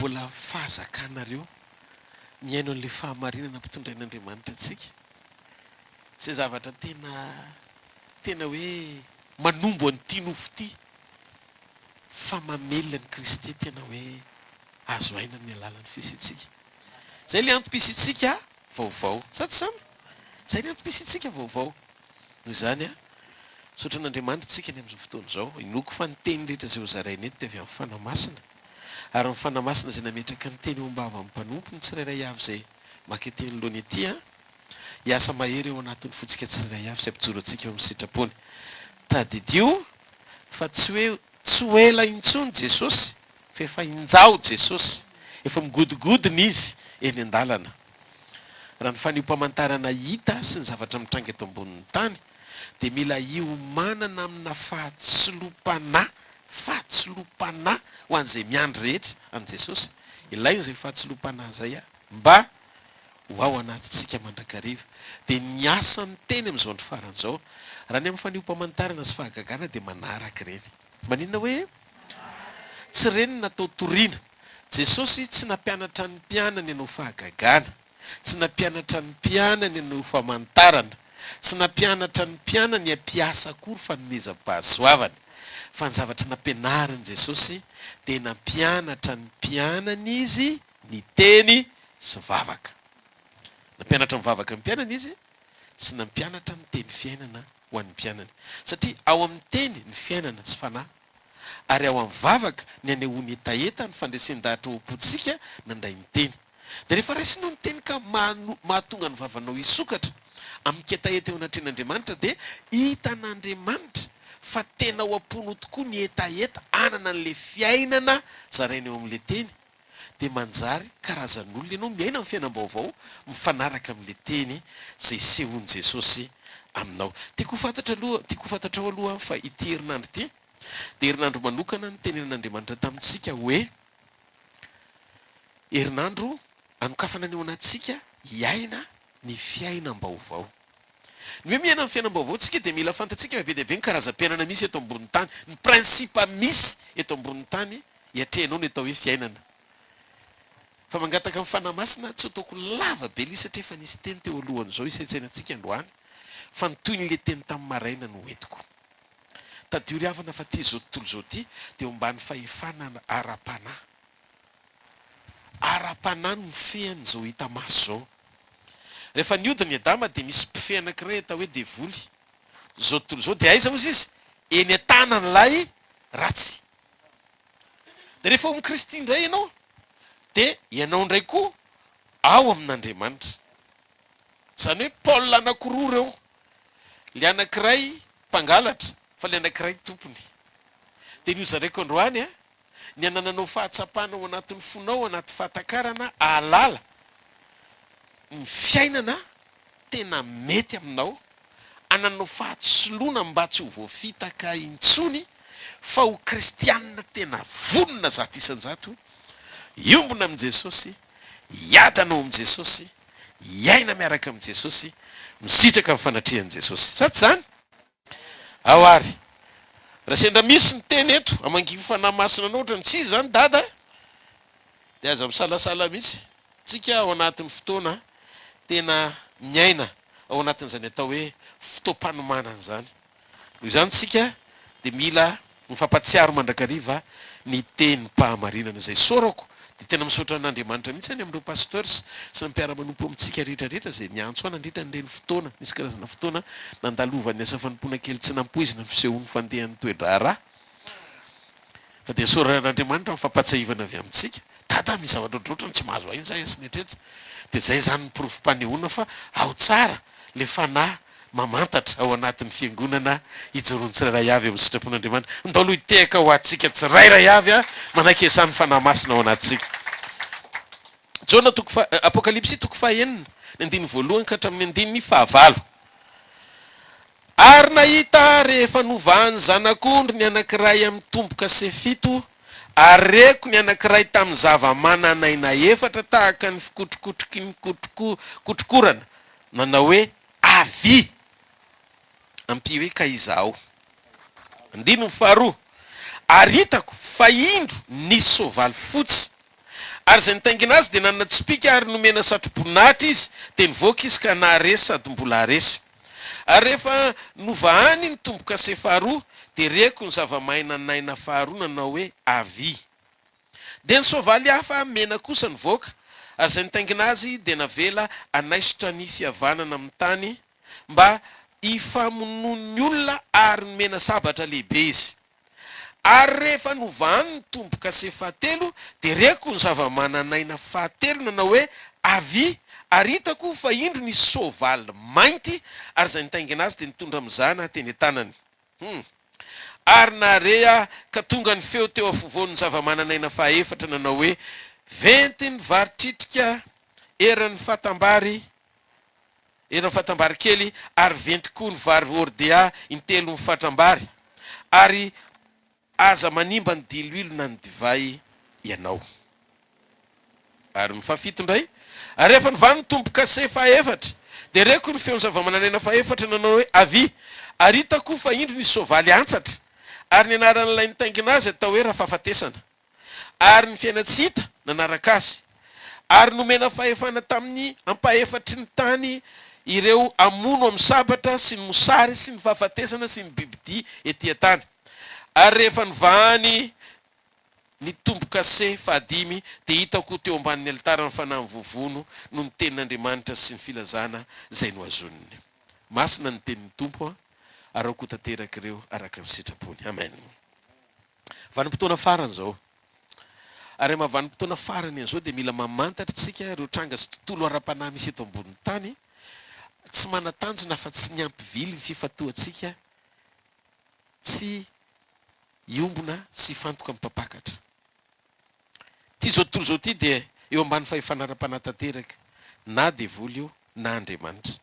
Mbola fahazakanareo mihaino an'ilay fahamarinana ampitondrain'Andriamanitra antsika. Izay zavatra tena tena hoe manombo an'ity nofo ity fa mamelona an'i Kristy tena hoe azo aina amin'ny alalan'ny fisiantsika. Izay ilay antom-pisiantsika vaovao. Sa tsy izany? Izay ny antom-pisiantsika vaovao. Noho izany, misaotra an'Andriamanitra isika ny amin'izao fotoana izao. Inoako fa ny teny rehetra izay hozaraina eto dia avy amin'ny Fanahy Masina. Ary ny Fanahy Masina izay nametraka ny teny eo am-bavan'ny mpanompony tsirairay avy izay maka ety anoloana ety, hiasa mahery ao anatin'ny fontsika tsirairay avy sy hampijoro antsika eo amin'ny sitrapony. Tadidio fa tsy hoe tsy ho ela intsony Jesosy fa efa injao Jesosy, efa migodogodona Izy eny an-dalana. Raha ny fanehoam-pamantarana hita sy ny zavatra mitranga eto ambonin'ny tany dia mila hiomanana amina fahatsiloam-panahy, fahatsiloam-panahy ho an'izay miandry rehetra an'i Jesosy. Ilaina izay fahatsiloam-panahy izay mba ho ao anatintsika mandrakariva. Dia ny asan'ny teny amin'izao andro farany izao, raha ny amin'ny fanehoam-pamantarana sy fahagagana dia manaraka ireny. Maninona hoe tsy ireny no natao toriana? Jesosy tsy nampianatra ny mpianany hanao fahagagana, tsy nampianatra ny mpianany hanao famantarana, tsy nampianatra ny mpianany hampiasa akory fanomezam-pahasoavana. Fa ny zavatra nampianarin'i Jesosy dia nampianatra ny mpianany Izy ny teny sy vavaka. Nampianatra mivavaka ny mpianany Izy sy nampianatra ny teny fiainana ho an'ny mpianany. Satria ao amin'ny teny ny fiainana sy fanahy, ary ao amin'ny vavaka ny anehoany hetaheta ny fandresen-dahatra ao am-pontsika nandray ny teny. Dia rehefa raisinao ny teny ka mahatonga ny vavanao hisokatra amin-ketaheta eo anatrehan'Andriamanitra dia hitan'Andriamanitra fa tena ao am-ponao tokoa ny hetaheta hanana an'ilay fiainana zaraina eo amin'ilay teny dia manjary karazan'olona ianao miaina amin'ny fiainam-baovao mifanaraka amin'ilay teny izay sehon'i Jesosy aminao. Tiako ho fantatra aloha, tiako ho fantatrao aloha fa ity herinandro ity dia herinandro manokana nitenenan'Andriamanitra tamintsika hoe herinandro anokafana ny ao anatintsika hiaina ny fiainam-baovao. Ny hoe miaina ny fiainam-baovao tsika dia mila fantatsika fa be dia be ny karazam-piainana misy eto ambonin'ny tany, ny principe misy eto ambonin'ny tany hiatrehanao ny atao hoe fiainana. Fa mangataka ny Fanahy Masina tsy ataoko lava be ilay izy satria efa nisy teny teo alohan'izao hisaintsainantsika androany fa ny tohin'ilay teny tamin'ny maraina no entiko. Tadidio ry havana fa ity izao tontolo izao ity dia eo ambany fahefana ara-panahy. Ara-panahy no mifehy an'izao hita maso izao. Rehefa nihodina i Adama dia nisy mpifehy anankiray atao hoe devoly. Izao tontolo izao dia aiza hozy izy? Eny an-tanan'ilay ratsy. Dia rehefa ao amin'i Kristy indray ianao, dia ianao indray koa ao amin'Andriamanitra. Izany hoe Paul anankiroa ireo. Ilay anankiray mpangalatra, fa ilay anankiray tompony. Dia ny hozaraiko androany, ny hanananao fahatsapana ao anatin'ny fonao, anaty fahatakarana, hahalala ny fiainana tena mety aminao, hananao fahatsoloana mba tsy ho voafitaka intsony fa ho kristianina tena vonona 100%, hiombona amin'i Jesosy, hiadana ao amin'i Jesosy, hiaina miaraka amin'i Jesosy, misitraka ny fanatrehan'i Jesosy. Sa tsy izany? Ao ary. Raha sendra misy ny teny eto, hamangian'ny Fanahy Masina anao ohatran'ny tsy izy izany Dada, dia aza misalasala mihitsy. Tsika ao anatin'ny fotoana tena miaina ao anatin'izany atao hoe fotoam-panomanana izany. Noho izany isika dia mila mifampatsiaro mandrakariva ny tenim-pahamarinana izay isaorako dia tena misaotra an'Andriamanitra mihitsy any amin'ireo pasteurs sy ny mpiara-manompo amintsika rehetra rehetra izay miantso ahy nandritra an'ireny fotoana nisy karazana fotoana nandalovan'ny asa fanompoana kely tsy nampoizina ny fisehoan'ny fandehan'ny toe-draharaha Fa dia isaorana an'Andriamanitra ny fampahatsiahivana avy amintsika. Dada misy zavatra ohatrohatrany tsy mahazo aina izahay sy ny eritreritro. Dia izay izany ny porofom-panehoana fa ao tsara ilay fanahy mamantatra ao anatin'ny fiangonana hijoroan'ny tsirairay avy eo amin'ny sitrapon'Andriamanitra. Ndao aloha hitehaka ho antsika tsirairay avy manaiky hiasan'ny Fanahy Masina ao anatintsika. Jaona toko faha, Apokalypsy toko fahenina, ny andininy voalohany ka hatramin'ny andininy fahavalo. Ary nahita aho rehefa novahan'ny Zanak'ondry ny anankiray amin'ny tombo-kase fito, ary reko ny anankiray tamin'ny zava-manan'aina efatra tahaka ny fikotrokotroky ny kotrokorana, nanao hoe, Avia! Ampio hoe, Ka izaho. Andininy faharoa, Ary hitako fa indro nisy soavaly fotsy. Ary izay nitaingina azy dia nanana tsipìka ary nomena satroboninahitra izy, dia nivoaka izy ka naharesy sady mbola haharesy. Ary rehefa novahany ny tombo-kase faharoa, dia reko ny zava-mainanaina faharoa nanao hoe, Avia. Dia ny soavaly hafa mena kosa nivoaka, ary izay nitaingina azy dia navela hanaisotra ny fihavanana amin'ny tany, mba hifamonoan'ny olona, ary nomena sabatra lehibe izy. Ary rehefa novahany ny tombo-kase fahatelo, dia reko ny zava-manan'aina fahatelo nanao hoe, Avia! Ary hitako fa indro nisy soavaly mainty, ary izay nitaingina azy dia nitondra mizana teny an-tanany. Hum. Ary nahare aho, ka tonga ny feo teo afovoan'ny zava-manan'aina fahaefatra nanao hoe, Venty ny vary tritrika eran'ny fatam-bary, Eran'ny fatam-bary kely, ary venty koa ny vary hordea intelon'ny fatram-bary, ary aza manimba ny diloilo na ny divay ianao. Ary ny fahafito indray, ary rehefa nivaha ny tombo-kase fahaefatra, dia reko ny feon'ny zava-manan'aina fahefatra nanao hoe, Avia! Ary hitako fa indro nisy soavaly antsatra, ary ny anaran'ilay nitaingina azy atao hoe Rafahafatesana. ary ny fiainan-tsy hita nanaraka azy, ary nomena fahefana tamin'ny ampahefatry ny tany ireo hamono amin'ny sabatra sy ny mosary sy ny fahafatesana sy ny bibidia ety an-tany. Ary rehefa novahany ny tombo-kase fahadimy, dia hitako teo ambanin'ny alitara ny fanahy mivovono noho ny tenin'Andriamanitra sy ny filazana izay nohazoniny. Masina ny tenin'ny Tompo, ary aoka ho tanteraka ireo araka ny sitrapony. Amen. Vanim-potoana farany izao. Ary amin'ny maha vanim-potoana farany an'izao dia mila mamantatra isika ireo tranga sy tontolo ara-panahy misy eto ambonin'ny tany, tsy manan-tanjona afa-tsy ny hampivily ny fifantohantsika tsy hiombona sy hifantoka amin'ny mpampakatra. Ity izao tontolo izao ity dia eo ambany fahefana ara-panahy tanteraka, na devoly io na Andriamanitra.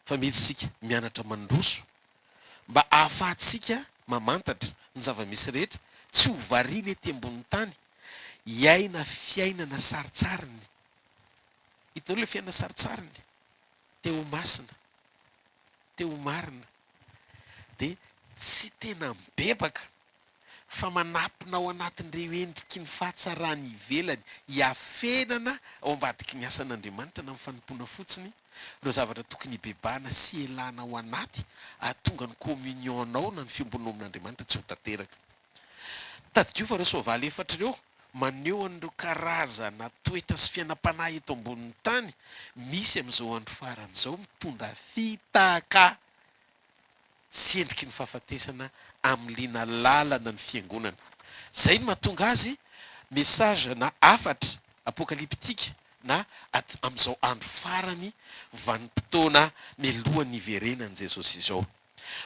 Fa mila isika mianatra mandroso mba hahafahantsika mamantatra ny zava-misy rehetra, tsy ho variana ety ambonin'ny tany, hiaina fiainana sarintsariny. Hitanao ilay fiainana sarintsariny? Te ho masina, te ho marina, dia tsy tena mibebaka fa manapina ao anatin'ireo endriky ny fahatsarany ivelany hiafenana ao ambadiky ny asan'Andriamanitra na ny fanompoana fotsiny ireo zavatra tokony hibebahana sy hialana ao anaty hahatonga ny communion-nao na ny fiombonanao amin'Andriamanitra tsy ho tanteraka. Tadidio fa ireo soavaly efatra ireo maneho an'ireo karazana toetra sy fiainam-panahy eto ambonin'ny tany misy amin'izao andro farany izao mitondra fitaka sy endriky ny fahafatesana amiliana lalana ny fiangonana. Zay no mahatonga azy message na hafatra apocalyptique na at amin'izao andro farany vanim-potoana mialohan'ny hiverenan'i Jesosy izao.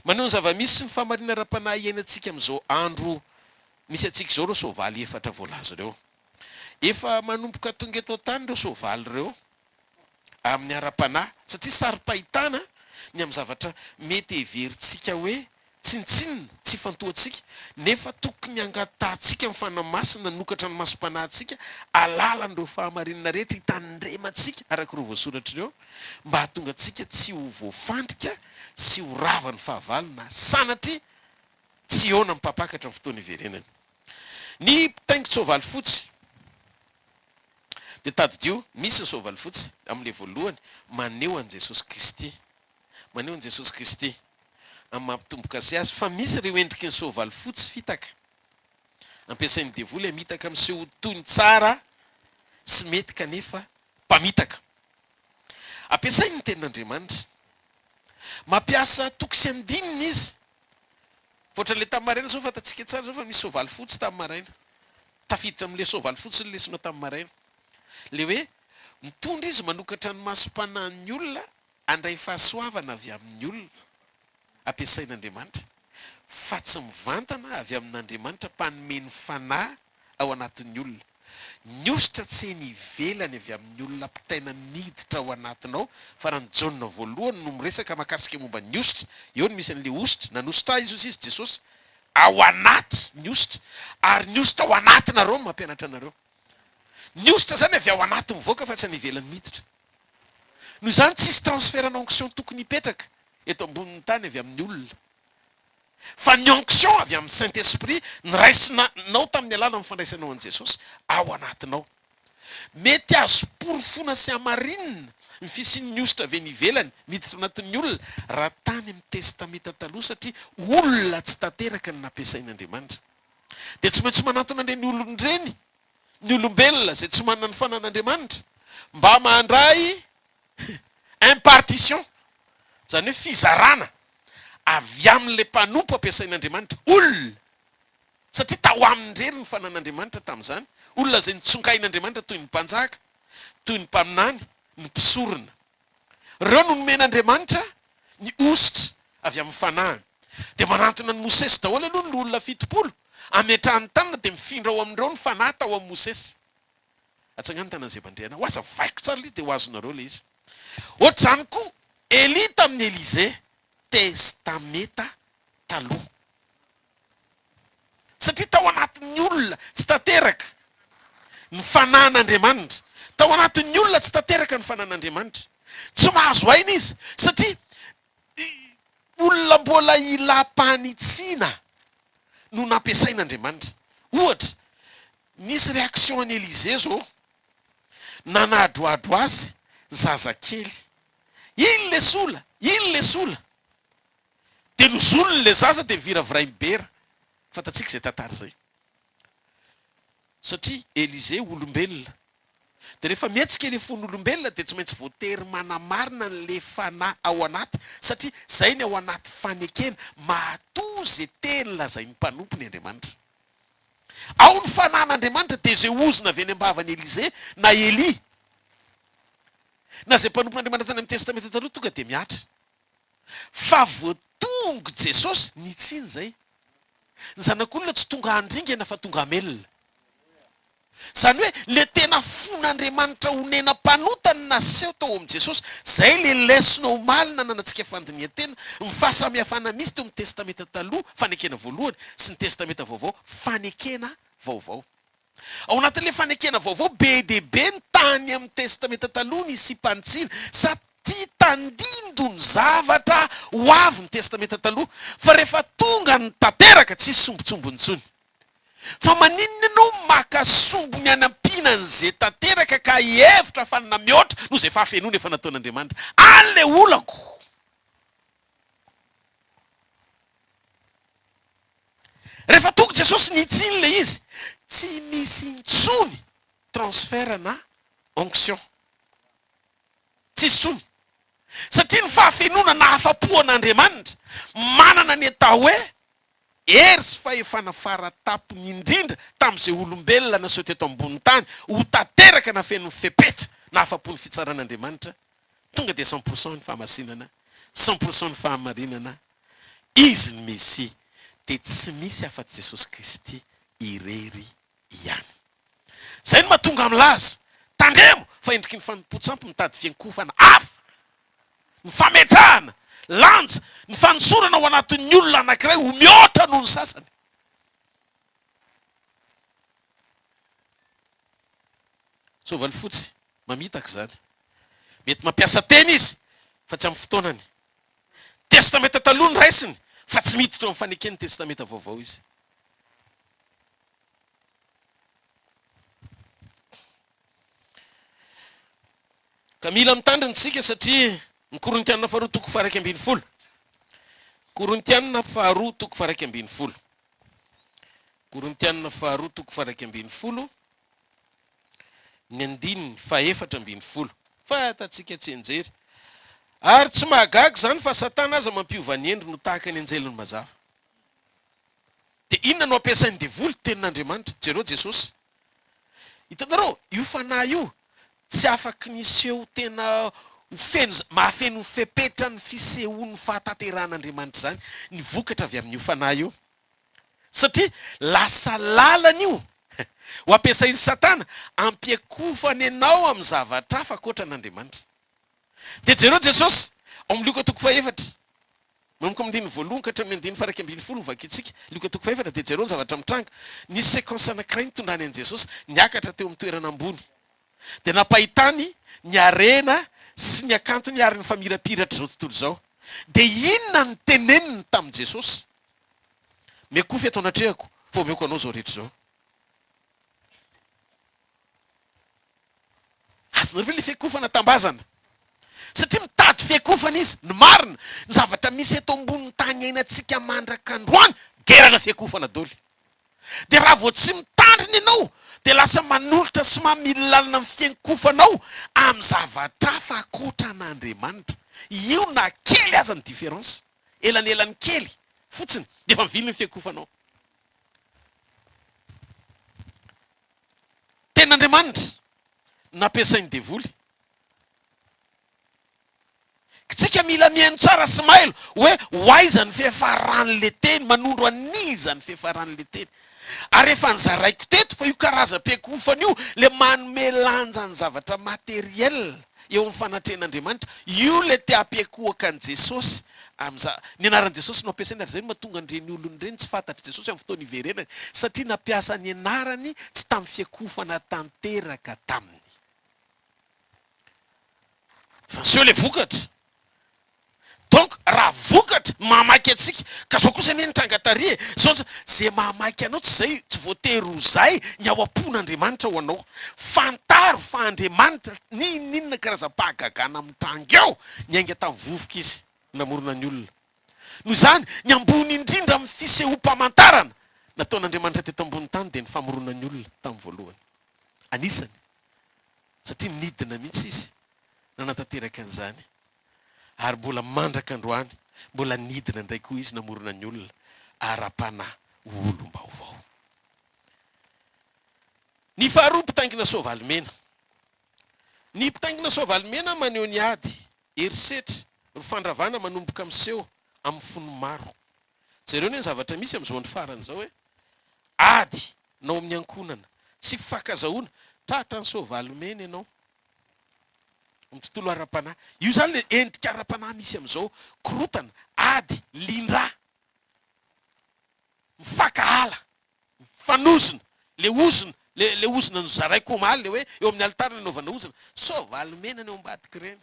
Maneho ny zava-misy sy ny fahamarinana ara-panahy iainantsika amin'izao andro misy antsika izao ireo soavaly efatra voalaza ireo. Efa manomboka tonga eto an-tany ireo soavaly ireo. amin'ny ara-panahy, satria saro-pahitana ny amin'ny zavatra mety heverintsika hoe tsinontsinona, tsy ifantohantsika, nefa tokony hangatahantsika ny Fanahy Masina hanokatra ny masom-panahintsika hahalala an'ireo fahamarinana rehetra hitandremantsika araka ireo voasoratra ireo, mba hahatonga antsika tsy ho voafandrika sy ho ravan'ny fahavalo na sanatria tsy hihaona amin'ny mpampakatra amin'ny fotoana iverenany. Ny mpitaingin-tsoavaly fotsy. Dia tadidio, misy ny soavaly fotsy, amin'ilay voalohany, maneho an'i Jesosy Kristy. Maneho an'i Jesosy Kristy, amin'ny maha mpitombo-kase Azy. Fa misy ireo endriky ny soavaly fotsy fitaka. Ampiasain'ny devoly hamitaka miseho ho toy ny tsara sy mety kanefa mpamitaka. Ampiasainy ny Tenin'Andriamanitra. Mampiasa toko sy andininy izy. Ohatran'ilay tamin'ny maraina izao, fantatsika tsara izao fa misy soavaly fotsy tamin'ny maraina. Tafiditra amin'ilay soavaly fotsy ny lesona tamin'ny maraina. Ilay hoe mitondra izy manokatra ny masom-panahin'ny olona handray fahasoavana avy amin'ny olona ampiasain'Andriamanitra, fa tsy mivantana avy amin'Andriamanitra mpanome ny fanahy ao anatin'ny olona. Ny hosotra tsy eny ivelany avy amin'ny olona ampitaina miditra ao anatinao, fa raha ny Jaona voalohany no miresaka mahakasika momba ny hosotra, eo no misy an'ilay hosotra, nanosotra ahy izy hozy izy, Jesosy, ao anaty ny hosotra, ary ny hosotra ao anatinareo no mampianatra anareo. Ny hosotra izany avy ao anaty mivoaka fa tsy any ivelany miditra. Noho izany tsisy transfert n'onction tokony hipetraka eto ambonin'ny tany avy amin'ny olona. Fa ny onction avy amin'ny Saint Esprit niraisinao tamin'ny alalan'ny fandraisanao an'i Jesosy ao anatinao. Mety azo porofoina sy hamarinina ny fisian'ny hosotra avy any ivelany miditra ao anatin'ny olona raha tany amin'ny Testamenta Taloha satria olona tsy tanteraka no nampiasain'Andriamanitra. Dia tsy maintsy manantona an'ireny olona ireny ny olombelona izay tsy manana ny fanan'Andriamanitra mba mandray impartition, izany hoe fizarana avy amin'ilay mpanompo ampiasain'Andriamanitra, olona, satria tao aminy irery ny fanan'Andriamanitra tamin'izany, olona izay notsongain'Andriamanitra toy ny mpanjaka, toy ny mpaminany, ny mpisorona. Ireo no nomen'Andriamanitra ny hosotra avy amin'ny fanahiny. Dia manantona an'i Mosesy daholo aloha ny loholona 70, ametrahany tanana dia mifindra ao amin'ireo ny fanahy tao amin'i Mosesy. Atsangano ny tanan'izay mandre anao. Ho hazavaiko tsara ilay izy dia ho azonareo ilay izy. Ohatr'izany koa Elia tamin'i Elise, Testamenta Taloha. Satria tao anatin'ny olona tsy tanteraka ny fanan'Andriamanitra. Tao anatin'ny olona tsy tanteraka ny fanan'Andriamanitra. Tsy mahazo aina izy satria olona mbola ilam-panitsiana no nampiasain'Andriamanitra. Ohatra, nisy réaction an'i Elysée zao, nanadroadro azy zazakely. Iny le sola, iny le sola. Dia nozoniny ilay zaza dia niviravirainy bera. Fantatsika izay tantara izay. Satria Elysée olombelona. Dia rehefa mihetsika ilay fon'olombelona dia tsy maintsy voatery manamarina an'ilay fanahy ao anaty satria izay ny ao anaty fanekena mahatoa izay teny lazain'ny mpanompony Andriamanitra. Ao ny fanahin'Andriamanitra dia izay ozona avy any am-bavan'i Elysée na Elia na izay mpanompon'Andriamanitra tany amin'ny Testamenta Taloha tonga dia mihatra. Fa vao tonga Jesosy, nitsiny izay. Ny Zanak'olona tsy tonga handringana fa tonga hamelona. Izany hoe le tena fon'Andriamanitra honena mpanota no naseho tao amin'i Jesosy. Izay le lesona omaly nananantsika fandinihan-tena, ny fahasamihafana misy teo amin'ny Testamenta Taloha, fanekena voalohany, sy ny Testamenta Vaovao, fanekena vaovao. Ao anatin'ilay fanekena vaovao, be dia be ny tany amin'ny Testamenta Taloha nisiam-panitsiana, satria tandindon'ny zavatra ho avy ny Testamenta Taloha, fa rehefa tonga ny tanteraka, tsisy sombintsombiny intsony. Fa maninona ianao maka sombiny hanampiana an'izay tanteraka ka hihevitra fa na mihoatra noho izay fahafenoana efa nataon'Andriamanitra? Any ilay olako! Rehefa tonga Jesosy nitsiny ilay izy, tsy misy intsony transfert na onction. Tsisy intsony. Satria ny fahafenoana nahafapo an'Andriamanitra, manana ny atao hoe hery sy fahefana fara-tampony indrindra tamin'izay olombelona naseho teto ambonin'ny tany, ho tanteraka na feno ny fepetra nahafapo ny fitsaran'Andriamanitra, tonga dia 100% ny fahamasinana, 100% ny fahamarinana, Izy ny Mesia, dia tsy misy afa-tsy Jesosy Kristy irery ihany. Izay no mahatonga ahy milaza, tandremo fa endriky ny fanompoan-tsampy mitady fiankohofana hafa, ny fametrahana lanja, ny fanosorana ao anatin'ny olona anankiray ho mihoatra noho ny sasany. Soavaly fotsy, mamitaka izany. Mety mampiasa teny izy, fa tsy amin'ny fotoanany. Testamenta Taloha no raisiny fa tsy miditra ao amin'ny faneken'ny Testamenta Vaovao izy. Ka mila mitandrina isika satria ny Korintiana faharoa toko faha-11. Korintiana faharoa toko faha-11. Korintiana faharoa toko faha-11. Ny andininy faha-14. Fantatsika tsianjery. Ary tsy mahagaga izany fa Satana aza mampiova ny endriny ho tahaka ny anjelin'ny mazava. Dia inona no ampiasain'ny devoly? Tenin'Andriamanitra. Jereo Jesosy. Hitanareo, io fanahy io tsy afaky ny hiseho tena ho feno, mahafeno ny fepetran'ny fisehoan'ny fahatanterahan'Andriamanitra izany ny vokatra avy amin'io fanahy io. Satria lasa lalana io ho ampiasain'i Satana hampiakofany anao amin'ny zavatra hafa ankoatra an'Andriamanitra. Dia jereo Jesosy, ao amin'ny Lioka toko fahefatra, manomboka amin'ny andininy voalohany ka hatramin'ny andininy faha-11 no vakintsika. Lioka toko fahefatra, dia jereo ny zavatra mitranga. Nisy séquence anankiray nitondrany an'i Jesosy niakatra teo amin'ny toerana ambony. Dia nampahitany ny harena sy ny hakantony ary ny famirapiratr'izao tontolo izao. Dia inona no teneniny tamin'i Jesosy? Miakofy eto anatrehako fa omeko anao izao rehetra izao. Azonareo ve le fiakofana tambazana? Satria mitady fiakofana izy. Ny marina, ny zavatra misy eto ambonin'ny tany iainantsika mandrak'androany, gerana fiakofana doly. Dia raha vao tsy mitandrina ianao dia lasa manolotra sy mamily lalana ny fiankofanao amin'ny zavatra hafa ankoatra an'Andriamanitra. Io na kely aza ny différence, elanelany kely fotsiny dia efa mivily ny fiankofanao. Tenin'Andriamanitra nampiasain'ny devoly. Tsika mila mihaino tsara sy mailo hoe ho aiza ny fiafaran'le teny, manondro an'iza ny fiafaran'le teny. Ary efa nozaraiko teto fa io karazam-piankofana io le manome lanja ny zavatra matériel eo amin'ny fanatrehan'Andriamanitra, io le te hampiankohoka an'i Jesosy amin'za, ny anaran'i Jesosy no ampiasaina ary zay no mahatonga an'ireny olona ireny tsy fantatr'i Jesosy amin'ny fotoana iverenany satria nampiasa ny anarany tsy tamin'ny fiankofana tanteraka taminy. Efa niseho ilay vokatra. Donc raha vokatra mahamaika antsika, ka zao kosa anie ny tranga tary e, zao ny zay mahamaika anao tsy zay, tsy voatery ho zay ny ao am-pon'Andriamanitra ho anao. Fantaro fa Andriamanitra n'inon'inona karazam-pahagagana mitranga eo, niainga tamin'ny vovoka Izy namorona ny olona. Noho izany, ny ambony indrindra amin'ny fisehoam-pamantarana nataon'Andriamanitra teto ambony tany dia ny famoronany olona tamin'ny voalohany. Anisany. satria nidina mihitsy izy nanatanteraka an'izany ary mbola mandraka androany mbola nidina indray koa izy namorona ny olona ara-panahy ho olom-baovao. Ny faharoa mpitaingina soavaly mena. Ny mpitaingina soavaly mena maneho ny ady, herisetra, ry fandravana manomboka miseho amin'ny fon'ny maro. Jereo anie ny zavatra misy amin'izao andro farany izao e! Ady na ao amin'ny ankohonana, tsy fifankazahoana, tratra ny soavaly mena ianao. Amin'ny tontolo ara-panahy. Io izany ilay endrika ara-panahy misy amin'izao, korotana, ady, lindra, mifankahala, mifanozona, ilay ozona, ilay ilay ozona nozaraiko omaly ilay hoe eo amin'ny alitara no anaovana ozona, soavaly mena ny ao ambadik'ireny.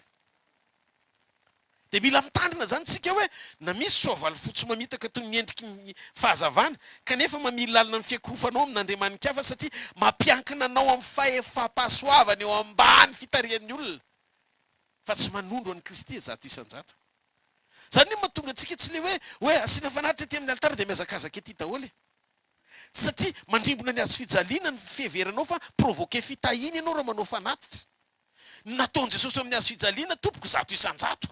Dia mila mitandrina izany isika hoe na misy soavaly fotsy mamitaka toy ny endriky ny fahazavana, kanefa mamily lalina ny fiakofanao amin'Andriamani-kafa satria mampiankina anao amin'ny fahefam-pahasoavana eo ambany fitarihan'ny olona fa tsy manondro an'i Kristy 100%. Izany no mahatonga antsika tsy ilay hoe hoe asiana fanatitra ety amin'ny alitara dia mihazakazaka ety daholo e. Satria mandrimbona ny hazofijaliana ny fiheveranao fa provoquer fitahiana ianao raha manao fanatitra. Ny nataon'i Jesosy teo amin'ny hazo fijaliana tompoko 100%.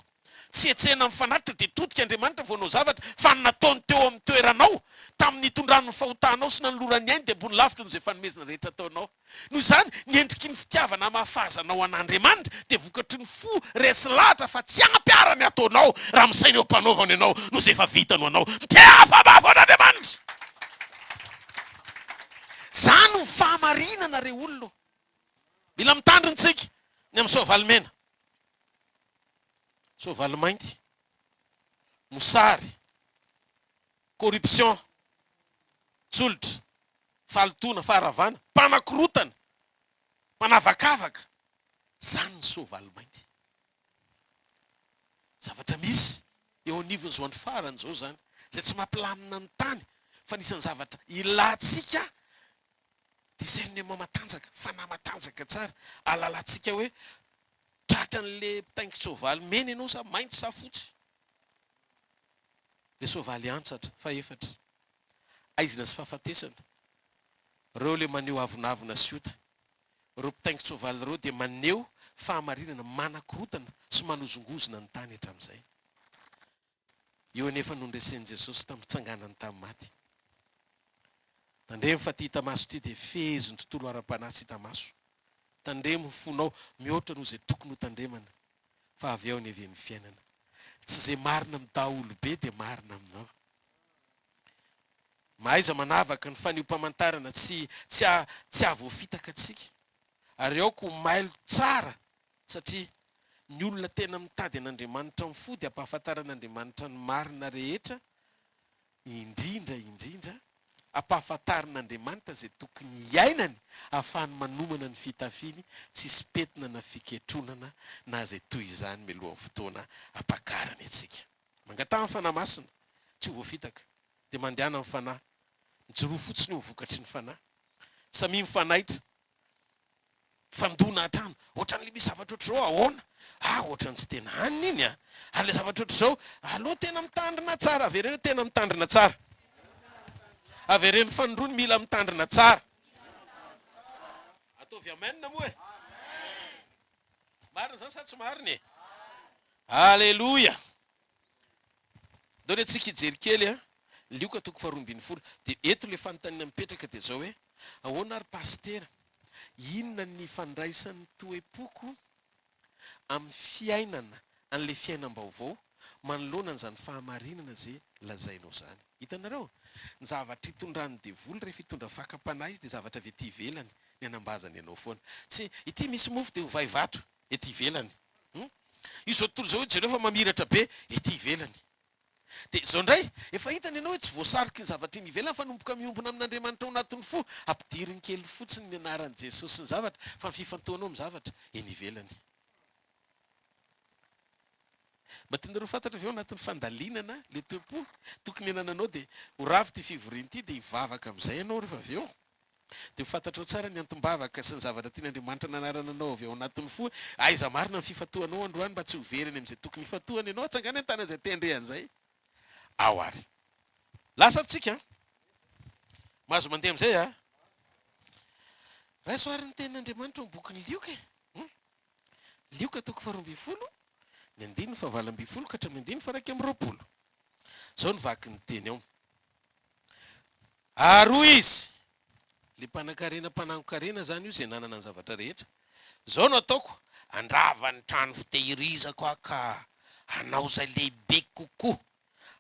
Tsy hetsehina amin'ny fanatitra dia todika Andriamanitra vao hanao zavatra fa ny nataony teo amin'ny toeranao tamin'ny nitondrany ny fahotanao sy nanolorany ny ainy dia ambony lavitra noho izay fanomezana rehetra ataonao. Noho izany, ny endriky ny fitiavana hamafazanao an'Andriamanitra dia vokatry ny fo resy lahatra fa tsy ampy ara ny ataonao raha misaina eo am-panaovana ianao noho izay efa vitany ho anao. Mitehafa mafy an'Andriamanitra! Izany no fahamarinana re olona ô! Mila mitandrina tsika ny amin'ny soavaly mena, soavaly mainty, mosary, corruption, tsolotra, fahalotoana, faharavana, mpanakorotana, mpanavakavaka, zany ny soavaly mainty. Zavatra misy eo anivon'izao andro farany izao izany, izay tsy mampilamina ny tany, fa anisan'ny zavatra ilantsika Discernement matanjaka, fanahy matanjaka tsara, ahalalantsika hoe tratran'le mpitaingin-tsoavaly mena ianao sa mainty sa fotsy. Le soavaly antsatra, fahefatra, aizina sy fahafatesana, reo le maneho avonavona sy ota. Ireo mpitaingin-tsoavaly ireo dia maneho fahamarinana manakorotana sy manozongozona ny tany hatramin'izay. Io anefa no noresen'i Jesosy tamin'ny fitsanganany tamin'ny maty. Tandremo fa ity hita maso ity dia fehezin'ny tontolo ara-panahy tsy hita maso. Tandremo ny fonao mihoatra noho izay tokony ho tandremana, fa avy ao ny heven'ny fiainana. Tsy izay marina amin'ny daholobe dia marina aminao. Mahaiza manavaka ny fanehoam-pamantarana tsy tsy tsy hahavoafitaka antsika. Ary aoka ho mailo tsara Satria ny olona tena mitady an'Andriamanitra amin'ny fo dia ampahafantaran'Andriamanitra ny marina rehetra, indrindra indrindra ampahafantarin'Andriamanitra izay tokony hiainany ahafahany manomana ny fitafiany tsy hisy pentina na fiketronana na izay toy izany mialohan'ny fotoana hampakarany antsika. Mangataha ny Fanahy Masina tsy ho voafitaka, dia mandehana amin'ny Fanahy, mijoroa fotsiny eo amin'ny vokatry ny Fanahy. Samia mifanaitra. Fandona hatrany. Ohatran'ilay misy zavatra ohatr'izao ahoana? Ah, ohatran'ny tsy tena hanina iny an! Ary ilay zavatra ohatr'izao, aleo tena mitandrina tsara. Avereno hoe tena mitandrina tsara. Avereno fanindroany, mila mitandrina tsara. Ataovy amen moa e! Marina izany sa tsy marina e? Aleloia! Ndao re tsika hijery kely a! Lioka toko faharoa ambinifolo. Dia eto ilay fanontaniana mipetraka dia izao hoe, ahoana ary Pasitera, inona ny ifandraisan'ny toe-poko amin'ny fiainana an'ilay fiainam-baovao manoloana an'izany fahamarinana izay lazainao izany? Hitanareo? Ny zavatra itondran'ny devoly rehefa hitondra fakam-panahy izy dia zavatra avy ety ivelany ny anambazany anao foana. Tsy, ity misy mofo dia ovay vato ety ivelany. Hum? Izao tontolo izao jereo fa mamiratra be ety ivelany. Dia izao indray, efa hitany ianao hoe tsy voasariky ny zavatra eny ivelany fa nomboka miombona amin'Andriamanitra ao anatin'ny fo, ampidiriny kely fotsiny ny anaran'i Jesosy sy ny zavatra fa ny fifantohanao amin'ny zavatra eny ivelany. Mba tianareo ho fantatra ve ao anatin'ny fandalinana ilay toe-po tokony hanananao dia ho ravo ity fivoriana ity dia hivavaka amin'izay ianao rehefa avy eo. Dia ho fantatrao tsara ny antom-bavaka sy ny zavatra tian'Andriamanitra nanarana anao avy ao anatin'ny fo. Aiza marina ny fifantohanao androany mba tsy ho very any amin'izay tokony hifantohana ianao. Atsangano ny tanana izay te handre an'izay. Ao ary. Lasa ary tsika an! Mahazo mandeha amin'izay an! Raiso ary ny tenin'Andriamanitra ao amin'ny bokin'i Lioka e! Hum? Lioka toko faharoa ambinifolo, ny andininy fahavalo ambinifolo ka hatramin'ny andininy faha 21. Izao no vakin'ny teny ao. Ary hoy izy, Ilay mpanankarena mpanangon-karena izany io izay nanana ny zavatra rehetra. Izao no ataoko, handrava ny trano fitehirizako aho ka hanao izay lehibe kokoa,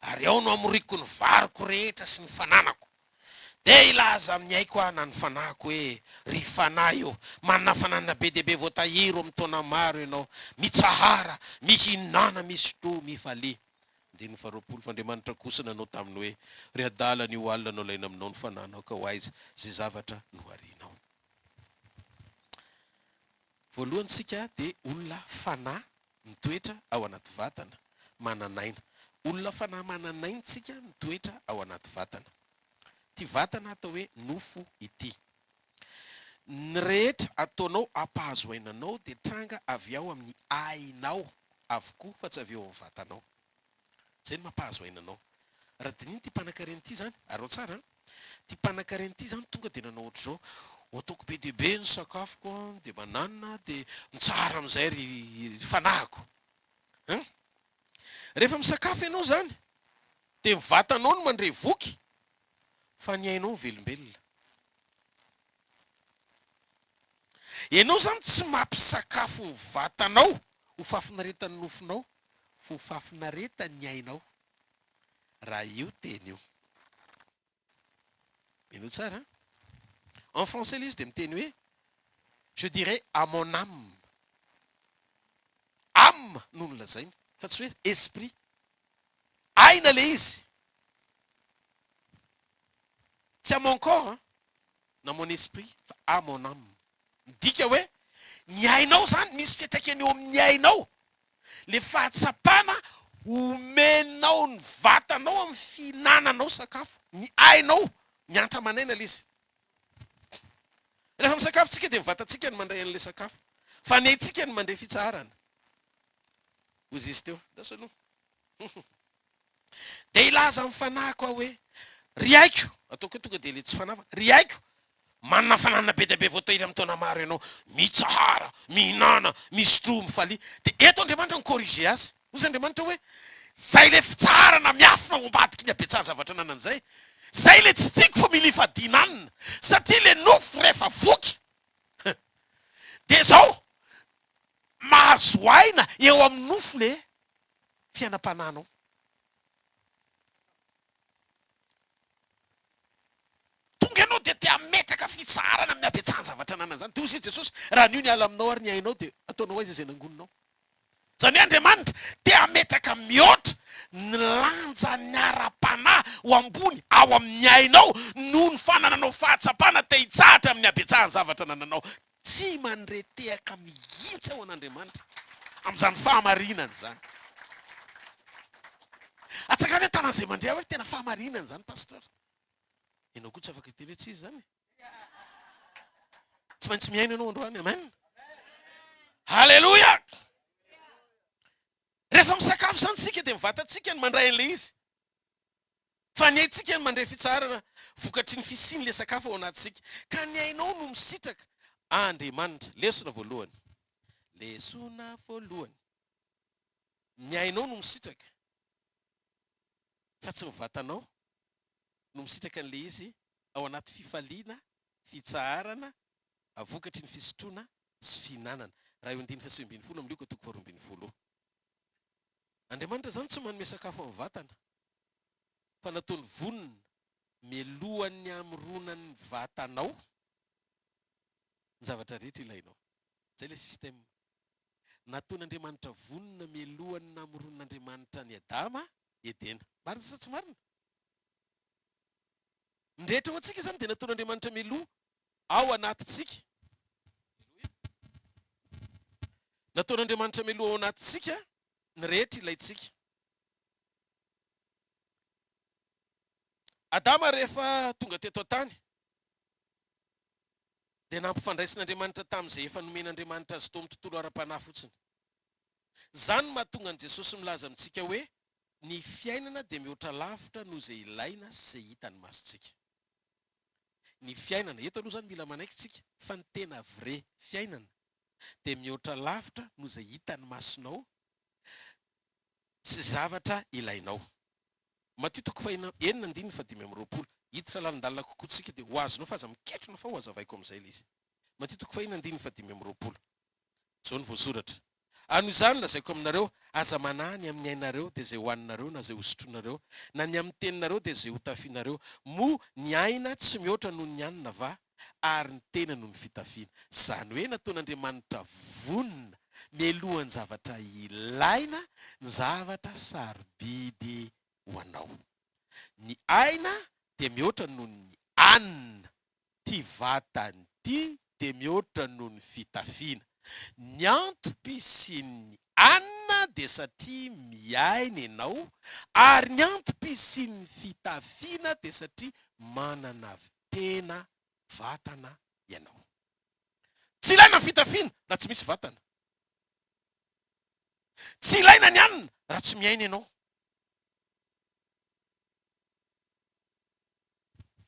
ary ao no hamoriako ny variko rehetra sy ny fananako. Dia hilaza amin'ny aiko aho na ny fanahiko hoe, Ry fanahy ô, manana fananana be dia be voatahiry amin'ny taona maro ianao. Mitsahara, mihinàna, misotroa, mifalia. Andininy faharoapolo, Fa Andriamanitra kosa nanao taminy hoe, Ry adala, anio alina no alaina aminao ny fananao, ka ho aiza izay zavatra noharianao? Voalohany isika dia olona fanahy mitoetra ao anaty vatana, manan'aina. Olona fanahy manan'aina isika mitoetra ao anaty vatana. Ity vatana atao hoe nofo ity. Ny rehetra ataonao hampahazo aina anao dia tranga avy ao amin'ny ainao avokoa fa tsy avy eo amin'ny vatanao. Izay no mampahazo aina anao. Raha dinihina ity mpanankarena ity izany, araho tsara an, ity mpanankarena ity izany tonga dia nanao ohatr'izao, ho ataoko be dia be ny sakafoko an, dia mananona dia mitsahara amin'izay ry fanahiko. An? Rehefa misakafo ianao izany dia ny vatanao no mandre voky fa ny ainao mivelombelona. Ianao izany tsy mampisakafo ny vatanao ho fahafinaretan'ny nofonao fa ho fahafinaretan'ny ainao. Raha io teny io. Henoy tsara an. En français ilay izy dia miteny hoe je dirais à mon âme. Âme no nolazainy fa tsy hoe esprit. Aina ilay izy. Tsy à mon corps an, na mon esprit fa à mon âme. Midika hoe ny ainao izany misy fiantraikany eo amin'ny ainao. Le fahatsapana omenao ny vatanao amin'ny fihinananao sakafo. Ny ainao miantra aman'aina le izy. Rehefa misakafo tsika dia ny vatantsika no mandray an'ilay sakafo. Fa ny aintsika no mandray fitsaharana. Hoy izy teo. Lasa aloha. Dia hilaza amin'ny fanahiko aho hoe, Ry aiko, ataoko hoe tonga dia ilay tsy fanahy fa, ry aiko, manana fananana be dia be voatahiry amin'ny taona maro ianao, mitsahara, mihinàna, misotroa, mifalia. Dia eto Andriamanitra mi-corriger azy. Hoy Andriamanitra hoe, Izay ilay fitsaharana miafina ao ambadiky ny habetsahan'ny zavatra ananany izay. Izay ilay tsy tiako fa mila ifadiana hanina. Satria ilay nofo rehefa voky, dia izao, mahazo aina eo amin'ny nofo ilay fiainam-panahinao. Tonga ianao dia te hametraka fitsaharana amin'ny habetsahan-javatra ananana izany. Dia hoy Jesosy, raha anio niala aminao ary ny ainao dia ataonao aiza izay nangoninao? Izany hoe Andriamanitra te hametraka mihoatra ny lanjan'ny ara-panahy ho ambony ao amin'ny ainao noho ny fanananao fahatsapana te hitsahatra amin'ny habetsahan-javatra anananao. Tsy mandre tehaka mihitsy aho an'Andriamanitra amin'izany fahamarinana izany. Atsangano hoe tanan'izay mandre aho hoe tena fahamarinana izany Pasteur. Ianao koa tsy afaka hiteny hoe tsy izy izany e. Tsy maintsy mihaino ianao androany. Amen. Aleloia! Rehefa misakafo izany isika dia ny vatantsika no mandray an'ilay izy. Fa ny aintsika no mandray fitsaharana vokatry ny fisian'ilay sakafo ao anatintsika. Ka ny ainao no misitraka Andriamanitra. Lesona voalohany. Lesona voalohany. Ny ainao no misitraka fa tsy ny vatanao no misitraka an'ilay izy ao anaty fifaliana, fitsaharana vokatry ny fisotroana sy fihinanana. Raha eo andininy faha-19 amin'ny Lioka toko faharoambinifolo. Andriamanitra izany tsy manome sakafo amin'ny vatana fa nataony vonona mialohan'ny hamoronany ny vatanao ny zavatra rehetra ilainao. Izay ilay système. Nataon'Andriamanitra vonona mialohan'ny namoronan'Andriamanitra an'i Adama, Edena. Marina sa tsy marina? Ny rehetra ho antsika izany dia nataon'Andriamanitra mialoha ao anatintsika. Nataon'Andriamanitra mialoha ao anatintsika ny rehetra ilaintsika. Adama rehefa tonga teto an-tany dia nampifandraisin'Andriamanitra tamin'izay efa nomen'Andriamanitra azy tao amin'ny tontolo ara-panahy fotsiny. Izany no mahatonga an'i Jesosy milaza amintsika hoe ny fiainana dia mihoatra lavitra noho izay ilaina sy izay hitan'ny masontsika. Ny fiainana, eto aloha izany mila manaiky tsika fa ny tena vrai fiainana dia mihoatra lavitra noho izay hitan'ny masonao sy zavatra ilainao. Matio toko fahenina enina andininy faha-25. Hiditra lalindalina kokoa tsika dia ho azonao fa aza miketrona fa ho hazavaiko amin'izay ilay izy. Matio toko fahenina andininy faha-25. Izao no voasoratra, Ary noho izany lazaiko aminareo, aza manahy ny amin'ny ainareo, dia izay hohaninareo na izay hosotroinareo, na ny amin'ny teninareo, dia izay hotafianareo. Moa ny aina tsy mihoatra noho ny hanina va, ary ny tena noho ny fitafiana? Izany hoe nataon'Andriamanitra vonona mialohan'ny zavatra ilaina ny zavatra sarobidy ho anao. Ny aina dia mihoatra noho ny hanina. Ty vatany ty dia mihoatra noho ny fitafiana. Ny antom-pisian'ny hanina dia satria miaina ianao ary ny antom-pisian'ny fitafiana dia satria manana tena vatana ianao. Tsy ilaina ny fitafiana raha tsy misy vatana. Tsy ilaina ny hanina raha tsy miaina ianao.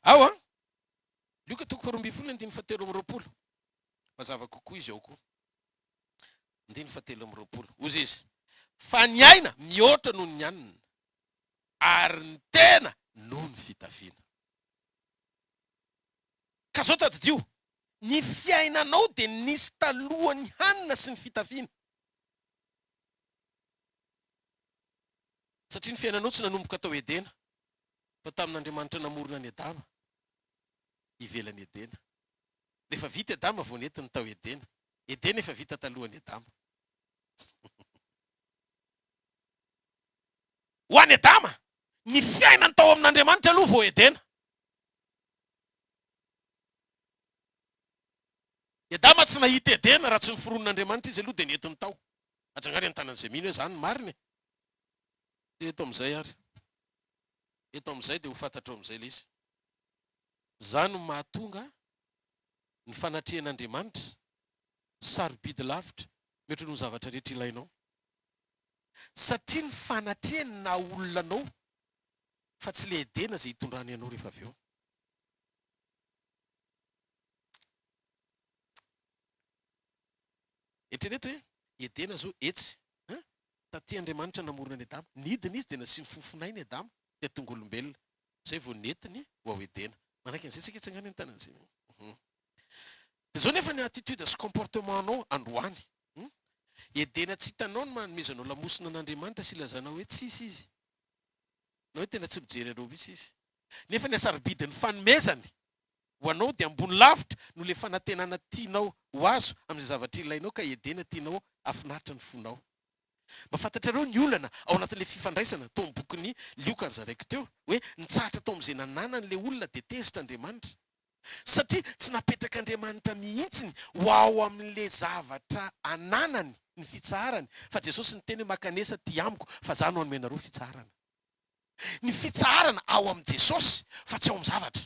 Ao an! Lioka toko faharoambinifolo andininy fahatelo amby 20. Mazava kokoa izy ao koa. Andininy fahatelo amby 20. Hozy izy, Fa ny aina mihoatra noho ny hanina, ary ny tena noho ny fitafiana. Ka zao tadidio, ny fiainanao dia nisy talohan'ny hanina sy ny fitafiana. Satria ny fiainanao tsy nanomboka tao Edena, fa tamin'Andriamanitra namorona an'i Adama ivelan'i Edena. Rehefa vita i Adama vao nentiny tao Edena. Edena efa vita talohan'i Adama. Ho an'i Adama, ny fiainany tao amin'Andriamanitra aloha vao Edena. I Adama tsy nahita Edena raha tsy noforonin'Andriamanitra izy aloha dia nentiny tao. Atsangano ny tanan'izay mino hoe izany no marina e. Dia eto amin'izay ary. Eto amin'izay dia ho fantatrao amin'izay ilay izy. Izany no mahatonga ny fanatrehan'Andriamanitra sarobidy lavitra mihoatra noho ny zavatra rehetra ilainao. Satria ny fanatrehany no naha olona anao fa tsy ilay Edena izay hitondrany anao rehefa avy eo. Eritrereto hoe Edena izao etsy an! Taty Andriamanitra namorona an'i Adama. Nidina izy dia nasiany fofon'aina i Adama dia tonga olombelona. Izay vao nentiny ho ao Edena. Manaiky an'izay tsika tsangano ny tanana izay. Dia izao nefa ny attitude sy comportement-nao androany. Edena tsy hitanao ny manomezanao lamosina an'Andriamanitra sy ilazanao hoe tsisy izy. Na hoe tena tsy mijery anao mihitsy izy. Nefa ny hasarobidin'ny fanomezany ho anao dia ambony lavitra noho ilay fanantenana tianao ho azo amin'izay zavatra ilainao ka Edena tianao hahafinaritra ny fonao. Mba fantatrareo ny olana ao anatin'ilay fifandraisana tao amin'ny bokin'i Lioka nozaraiko teo, hoe nitsahatra tao amin'izay nananany ilay olona dia tezitra Andriamanitra. Satria tsy napetrak'Andriamanitra mihitsiny ho ao amin'ilay zavatra ananany ny fitsaharany, fa Jesosy niteny hoe makanesa aty amiko fa za no hanome anareo fitsaharana. Ny fitsaharana ao amin'i Jesosy fa tsy ao amin'ny zavatra.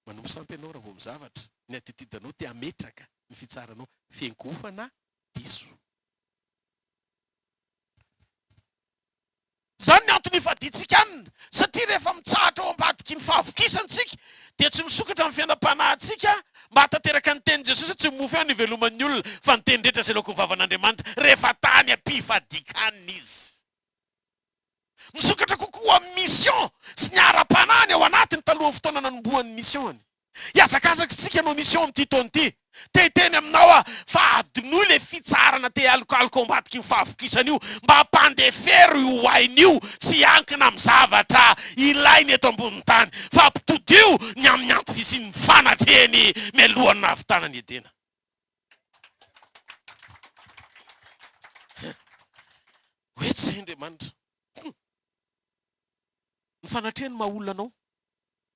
Manompo sampy ianao raha vao amin'ny zavatra, ny attitude anao te hametraka ny fitsaharanao. Fiankohofana diso. Izany ny antony ifadiantsika hanina, satria rehefa mitsahatra ao ambadiky ny fahavokisana isika, dia tsy misokatra ny fiainam-panahintsika mba hahatanteraka ny tenin'i Jesosy hoe tsy ny mofo ihany no iveloman'ny olona, fa ny teny rehetra izay aloaky ny vavan'Andriamanitra, rehefa tany am-pifadian-kanina izy. Misokatra kokoa amin'ny mission sy ny ara-panahiny ao anatiny talohan'ny fotoana nanombohan'ny mission-ny. Hihazakazaka isika hanao mission amin'ity taona ity. Te hiteny aminao aho fa adinoy ilay fitsaharana te hialokaloka ao ambadik'io fahavokisana io. Mba ampandefero io aina io tsy hiankina amin'ny zavatra ilainy eto ambonin'ny tany fa ampitodio ny amin'ny antom-pisian'ny fanatrehany mialohan'ny nahavitana ny Edena. Hoe tsy Andriamanitra. Ny fanatrehany maha olona anao.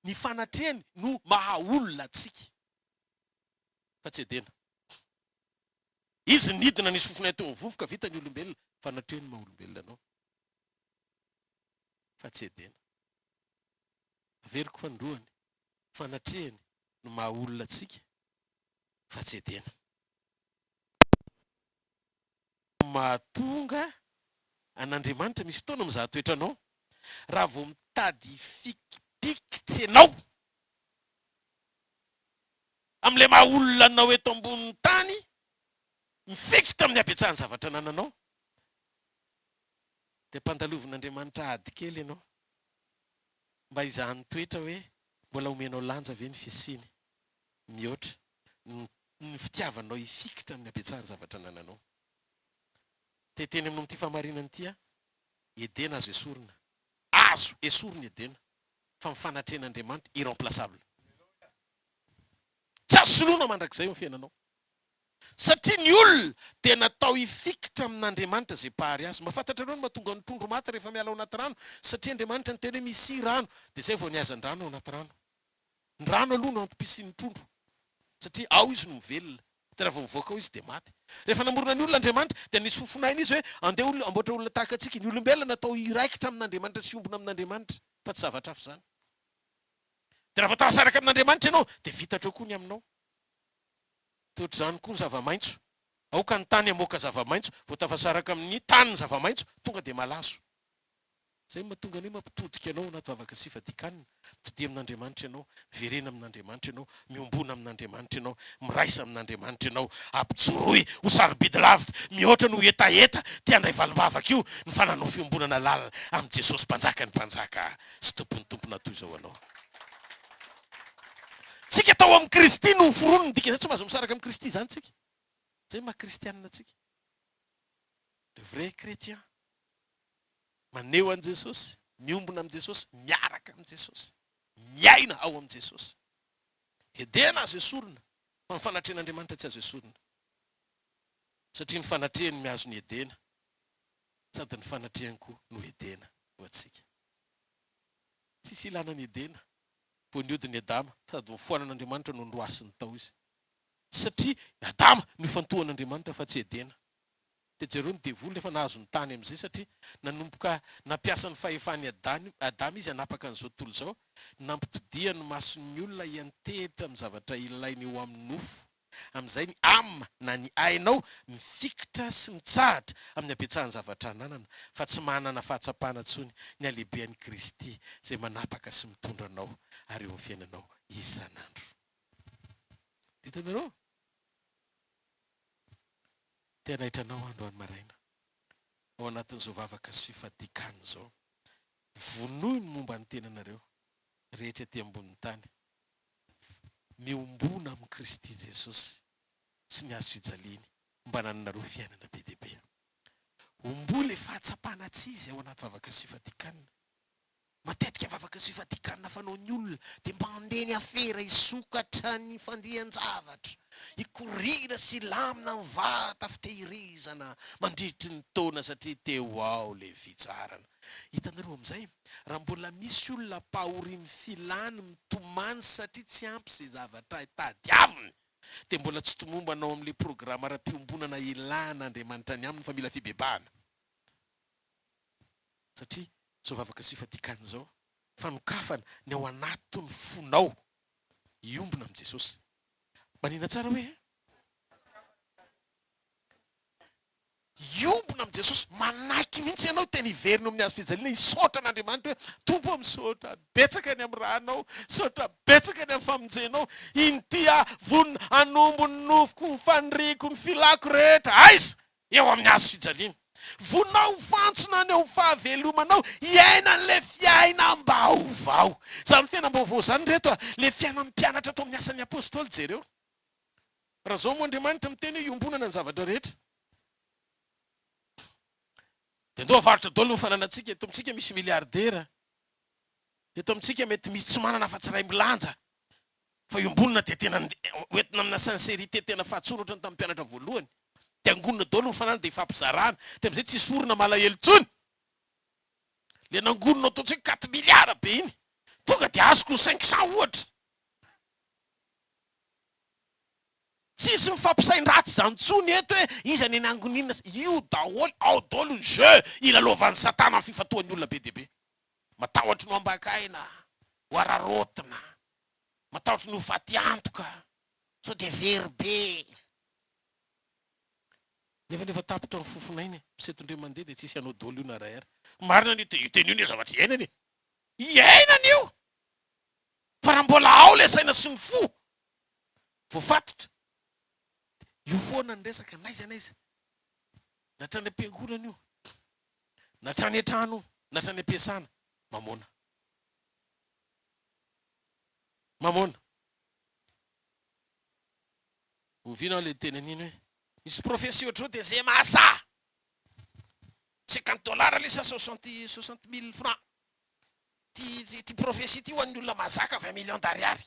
Ny fanatrehany no maha olona antsika. Fa tsy Edena. Izy nidina nisy fofonay teo amin'ny vovoka vita ny olombelona. Fanatrehany no maha olombelona anao. Fa tsy Edena. Averiko fanindroany. Fanatrehany no maha olona antsika. Fa tsy Edena. Mahatonga an'Andriamanitra misy fotoana mizaha toetra anao raha vao mitady hifikipikitra ianao amin'ilay maha olona anao eto ambonin'ny tany, mifikitra amin'ny habetsahan'ny zavatra anananao, dia ampandalovin'Andriamanitra ady kely ianao mba hizahany toetra hoe mbola omenao lanja ve ny fisiany mihoatra ny ny fitiavanao hifikitra amin'ny habetsahan'ny zavatra anananao. Te hiteny aminao amin'ity fahamarinana ity aho, Edena azo esorina. Azo esorina Edena, fa ny fanatrehan'Andriamanitra irremplaçable. Tsy azo soloina mandrakizay eo amin'ny fiainanao. Satria ny olona dia natao hifikitra amin'Andriamanitra izay Mpahary azy. Mahafantatrareo ny mahatonga ny trondro maty rehefa miala ao anaty rano? Satria Andriamanitra niteny hoe misia rano, dia izay vao nihazan-drano ao anaty rano. Ny rano aloha no antom-pisian'ny trondro, satria ao izy no mivelona, dia raha vao mivoaka ao izy dia maty. Rehefa namorona ny olona Andriamanitra, dia nisy fofonaina izy hoe, andeha olona, hamboatra olona tahaka antsika. Ny olombelona natao hiraikitra amin'Andriamanitra sy hiombona amin'Andriamanitra, fa tsy zavatra hafa izany. Dia raha vao tafasaraka amin'Andriamanitra ianao, dia vita hatreo koa ny aminao. Dia ohatr'izany koa ny zava-maitso. Aoka ny tany hamoaka zava-maitso, vao tafasaraka amin'ny tany ny zava-maitso, tonga dia malaso. Izay no mahatonga ny hoe mampitodika anao anaty vavaka sy fifadian-kanina. Mitodia amin'Andriamanitra ianao, miverena amin'Andriamanitra ianao, miombona amin'Andriamanitra ianao, miraisa amin'Andriamanitra ianao. Ampijoroy ho sarobidy lavitra mihoatra noho hetaheta te handray valim-bavaka io ny fananao fiombonana lalina amin'i Jesosy Mpanjakan'ny mpanjaka sy Tompon'ny tompo natoy izao anao. Tsika tao amin'i Kristy no noforoniny, dikan'izay tsy mahazo misaraka amin'i Kristy izany tsika. Izay no maha kristianina antsika. Le vrai chrétien. Maneho an'i Jesosy, miombona amin'i Jesosy, miaraka amin'i Jesosy, miaina ao amin'i Jesosy. Edena azo esorina, fa ny fanatrehan'Andriamanitra tsy azo esorina. Satria ny fanatrehany mihazo ny Edena, sady ny fanatrehany koa no Edena ho antsika. Tsisy ilana ny Edena, vao nihodina i Adama, sady voafoanan'Andriamanitra no noroasiny tao izy. Satria Adama no ifantohan'Andriamanitra fa tsy Edena. Dia jereo ny devoly efa nahazo ny tany amin'izay satria nanomboka nampiasa ny fahefan'i Adama izy hanapaka an'izao tontolo izao, nampitodihany ny mason'ny olona hiantehitra amin'ny zavatra ilainy eo amin'ny nofo. Amin'izay ny âme na ny ainao mifikitra sy mitsahatra amin'ny habetsahan'ny zavatra ananana fa tsy manana fahatsapana intsony ny halehibehan'i Kristy izay manapaka sy mitondra anao ary eo amin'ny fiainanao isan'andro. Hitanareo? Te hanaitra anao aho androany maraina, ao anatin'izao vavaka sy fifadian-kanina izao. Vonoy ny momba ny tenanareo rehetra ety ambonin'ny tany. Miombona amin'i Kristy Jesosy sy ny hazo fijaliany mba hanananareo fiainana be dia be. Homboy ilay fahatsapana tsy izy ao anaty vavaka sy fifadian-kanina. Matetika vavaka sy fifadian-kanina fanaon'ny olona dia mba handeha ny afera, hisokatra ny fandihan-javatra, hikoriana sy hilamina ny vata fitehirizana mandritry ny taona satria te ho ao ilay fitsarana. Hitanareo amin'izay, raha mbola misy olona ampahorian'ny filany mitomany satria tsy ampy izay zavatra tadiaviny dia mbola tsy tomombana ao amin'ilay programa ara-piombonana ilan'Andriamanitra ny aminy fa mila fibebahana. Satria izao vavaka sy fifadian-kanina izao, fanokafana ny ao anatin'ny fonao hiombona amin'i Jesosy. Manina tsara hoe? Jesosy, manaiky mihitsy ianao tena hiverina eo amin'ny hazo fijaliana hisaotra an'Andriamanitra hoe, Tompo ô misaotra betsaka ny amin'ny rànao, misaotra betsaka ny amin'ny famonjenao, inty aho vonona hanombo ny nofoko, ny faniriako, ny filako rehetra, aiza? Eo amin'ny hazo fijaliana. Vonona ho fantsona any amin'ny fahavelomanao hiaina an'ilay fiainam-baovao. Izany fiainam-baovao izany ireto a, ilay fiainan'ny mpianatra tao amin'ny Asan'ny Apostoly, jereo. Raha izao moa Andriamanitra miteny hoe iombonana ny zavatra rehetra. Dia ndao avarotra daholo ny fananantsika, eto amintsika misy milliardaire, eto amintsika mety misy tsy manana afa-tsy iray milanja, fa iombonana dia tena hoentina amina sincérité tena fahatsorana ohatran'ny tamin'ny mpianatra voalohany, dia angonina daholo ny fananana dia ifampizarana, dia amin'izay tsisy orona malahelo intsony. Ilay nangonina ataontsika hoe quatre milliards be iny, tonga dia azoko ny cinq cents ohatra. Tsisy mifampisain-dratsy izany intsony eto hoe iza ny nangoninina sy io daholo, ao daholo ny jeu ilalaovan'i satana amin'ny fifantohan'ny olona be dia be. Matahotra ny ho ambakaina, ho araraotina, matahotra ny ho faty antoka, sao dia very be. Nefa efa tapitra ny fofon'aina e, miseto indray mandeha dia tsisy hanao daholo io na iray ary. Marina anie io teny io anie zavatra iainana e! Iainana io! Fa raha mbola ao ilay saina sy ny fo voafatotra, io foana ny resaka n'aiza n'aiza, na hatrany am-piangonana io, na hatrany an-trano io, na hatrany am-piasana, mamoana. Mamoana. Oviana aho ilay niteny an'iny hoe, misy prophétie ohatr'izao dia ze mahasahy! Cinquante dollars ilay sa soixante, soixante mille francs. Ty, ty prophétie ty ho an'ny olona mahazaka vingt millions d'ariary.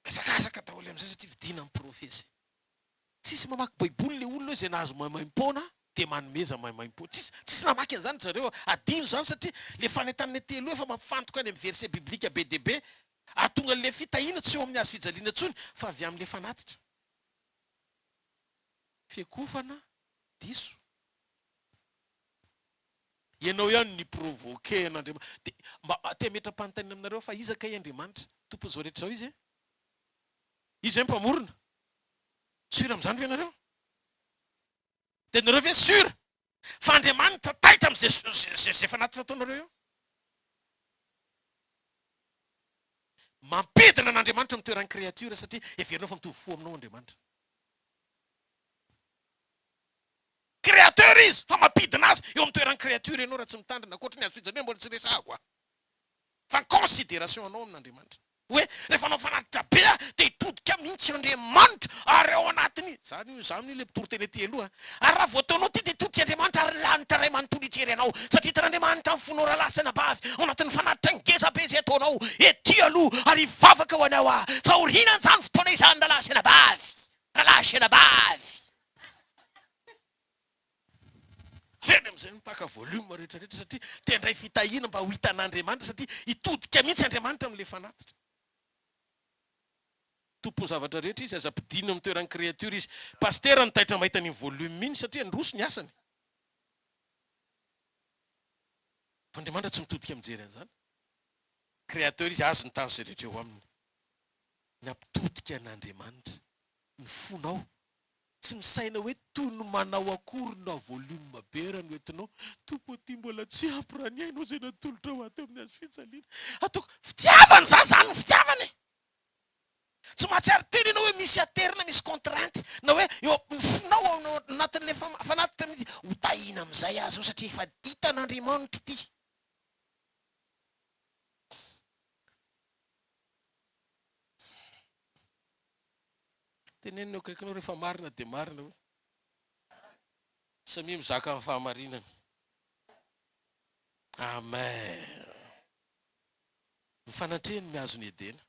Mihazakazaka daholo amin'izay satria vidiana ny prophétie. Tsisy mamaky baiboly le olona hoe izay nahazo maimaimpoana dia manomeza maimaimpoana. Tsisy, tsisy namaky an'izany ry zareo a. Adino izany satria le fanentanana ety aloha efa mampifantoka any amin'ny verset biblique be dia be. Ahatonga an'le fitahiana tsy eo amin'ny hazo fijaliana intsony fa avy amin'le fanatitra. Fiakofana diso. Ianao ihany no ni-provoquer an'Andriamanitra. Dia mba te hametra-panontaniana aminareo aho fa iza kay Andriamanitra? Tompon'izao rehetra izao Izy e? Izy ve mpamorona? Sûr amin'izany ve ianareo? Dia nareo ve sûr fa Andriamanitra taitra amin'izay izay fanatitra ataonareo eo? Mampidina an'Andriamanitra amin'ny toeran'ny créature satria heverinao fa mitovy fo aminao Andriamanitra. Créateur izy fa mampidina azy eo amin'ny toeran'ny créature ianao raha tsy mitandrina, ankoatry ny hazo fijaliana mbola tsy resahako a! Fa ny considération anao amin'Andriamanitra hoe rehefa hanao fanatitra be aho dia hitodika mihitsy Andriamanitra ary ao anatin'ny, za io za amin'io le mpitory teny aty aloha a! Ary raha voataonao ity dia hitodika Andriamanitra ary ny lanitra iray manontolo hijery anao satria hitan'Andriamanitra ny fonao rahalahy sy anabavy ao anatin'ny fanatitra ngeza be izay ataonao ety aloha ary hivavaka ho anao aho fa aorianan'izany fotoana izany rahalahy sy anabavy, rahalahy sy anabavy. Reny amin'izay mipaka volume rehetra rehetra satria te handray fitahiana mba ho hitan'Andriamanitra satria hitodika mihitsy Andriamanitra amin'ilay fanatitra. Tompon'ny zavatra rehetra izy, aza ampidino amin'ny toeran'ny créature izy. Pasitera no taitra mahita an'iny volume iny satria handroso ny asany. Fa Andriamanitra tsy mitodika mijery an'izany. Créateur izy, azy ny tany sy izay rehetra eo aminy. Ny hampitodika an'Andriamanitra ny fonao Tsy misaina hoe toy ny manao akory na volume be ara no entinao, Tompo ô ty mbola tsy ampy raha ny ainao izay natolotrao ahy teo amin'ny hazo fijaliana. Ataoko fitiavana izany, izany ny fitiavana e! Tsy mahatsiaro tena ianao hoe misy aterina, misy contrainte, na hoe eo ny fonao ao anatin'ilay fanatitra mihitsy, ho tahiana amin'izay aho izao satria efa hitan'Andriamanitra ity. Teneno ny eo akaikinao rehefa marina dia marina hoe samia mizaka ny fahamarinany. Amen. Ny fanatrehany mihazo ny Edena.